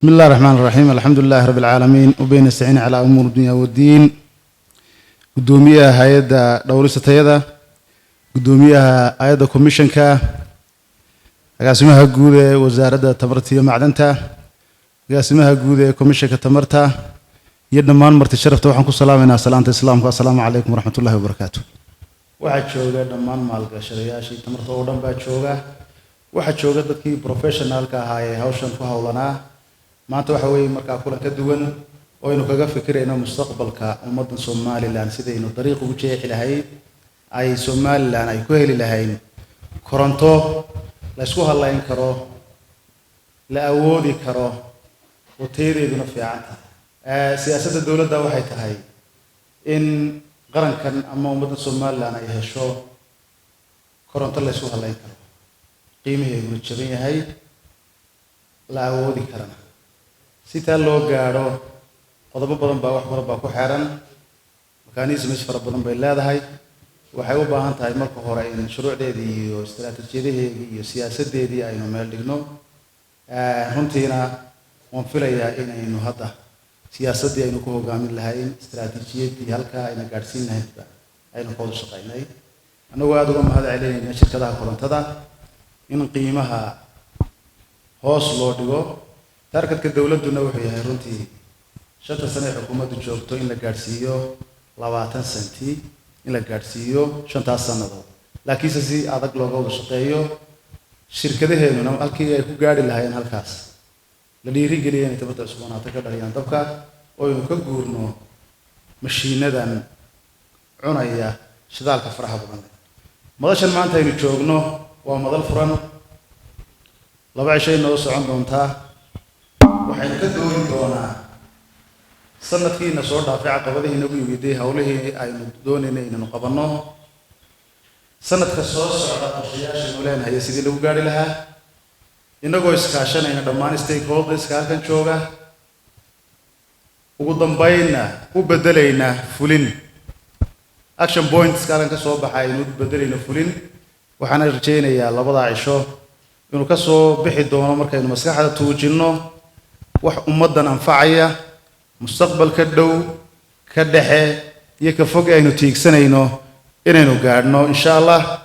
بسم الله الرحمن الرحيم، الحمد لله رب العالمين، وبه نستعين على أمور الدنيا والدين. Gudoomiyaha hay-adda dhowrista tayada, gudoomiyaha hay-adda commissionka, agaasimaha guud ee Wasaaradda Tamarta iyo Macdanta, agaasimaha guud ee Commissionka Tamarta iyo dhammaan marti sharafta, waxaan ku salaamaynaa salaanta Islaamka: assalaamu calaykum waraxmatullahi wabarakaatu. Waxaa jooga dhammaan maalgashadayaashii tamarta oo dhan baa jooga. Waxaa jooga dadkii professionalka ahaa ee hawshan ku howlanaa. Maanta waxa weeye markaa kulan ka duwan oo aynu kaga fikirayno mustaqbalka ummadda Somaliland, sidaynu dariiq ugu jeexi lahayd ay Somaliland ay ku heli lahayn koronto la ysku hallayn karo, la awoodi karo oo tayadeeduna fiican tahay. Siyaasadda dowladda waxay tahay in qarankan ama ummadda Somaliland ay hesho koronto la ysku hallayn karo, qiimaheeduna jaban yahay, la awoodi karana. Si taa loo gaadho, qodobo badan baa, wax badan baa ku xeeran, mechanisms fara badan bay leedahay. Waxay u baahan tahay marka hore in shuruucdeedii iyo istaraatiijiyadaheedii iyo siyaasaddeedii aynu meel dhigno. Runtiina waan filayaa inaynu hadda siyaasaddii aynu ku hogaamin lahayn, istaraatiijiyaddii halkaa ayna gaadhsiin lahaynba aynu ka wada shaqaynay, annagoo aada uga mahad celinayna shirkadaha korontada in qiimaha hoos loo dhigo. Targetka dowladduna wuxuu yahay runtii 5-ta sano ee xukuumaddu joogto in la gaadhsiiyo 20 senti, in la gaadhsiiyo 5-taas sannadood, laakiinse si adag looga wada shaqeeyo. Shirkadaheenuna halkii ay ku gaadhi lahaayeen halkaas la dhiirigeliya inay tamarta cusboonaato ka dhaliyaan dabka oo aynu ka guurno mashiinadan cunaya shidaalka faraha badan. Madashan maanta aynu joogno waa madal furan, 2 cishay noo socon doontaa. Waxaynu ka dooni doonaa sanadkiina soo dhaafay caqabadihii nagu yimiday, howlihii aynu doonaynay inaynu qabanno, sanadka soo socda qorshayaashaynu leenahay sidii lagu gaari lahaa, innagoo iskaashanayna dhammaan stakeholderska halkan jooga, ugu dambaynna u bedelayna fulin. Action pointska halkan ka soo baxa aynu u bedelayno fulin. Waxaana rajaynayaa labadaa cisho inuu ka soo bixi doono, markaynu maskaxda tuujinno, wax ummaddan anfacaya, mustaqbalka dhow, ka dhexe iyo ka fog aynu tiigsanayno inaynu gaadhno, insha Allah.